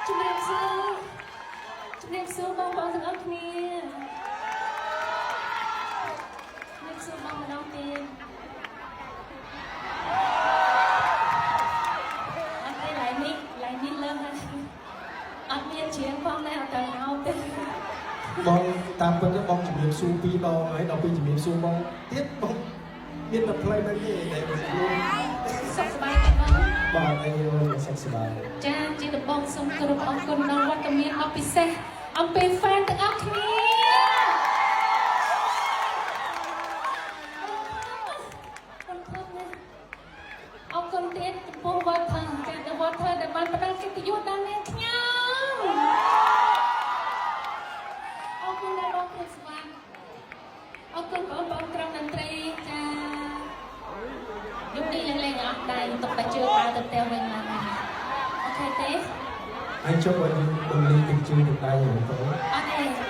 ជំរាបសួរជំរាបសួរបងប្អូនទាំងអស់គ្នាជំរាបសួរបងម្ដងទៀតអត់ទេឡៃនេះឡៃនេះលើសហើយអត់មានច្រៀងផងដែរអត់ទៅអោបទេ បងតាមពិតទៅបងជំរាបសួរពីរដងហើយដល់ពេលជំរាបសួរបងទៀតបងមានតែផ្លូវហ្នឹងទេតែបងខ្លួន សុខសប្បាយទេបង បាទអីសុខសប្បាយ ចាជាដំបងសូមគោរពអរគុណដល់វត្តមានដ៏ពិសេសអំពី fan ទាំងអស់គ្នាអរគុណណាស់អរគុណទៀតចំពោះវត្តផងចាដល់វត្តធ្វើដែលបានផ្ដល់កិត្តិយសដល់នាងខ្ញុំអរគុណដល់បងព្រាបស្វាគអរគុណបងប្អូនក្រុមតន្ត្រីចាយប់នេះលេងៗអស់ដែរទុកតែជឿដើរទៅផ្ទះវិញមក OK ទេ ហើយចុះបើយើងបងលេងទឹកជើងទឹកដៃហ្នឹងទៅ អត់ទេ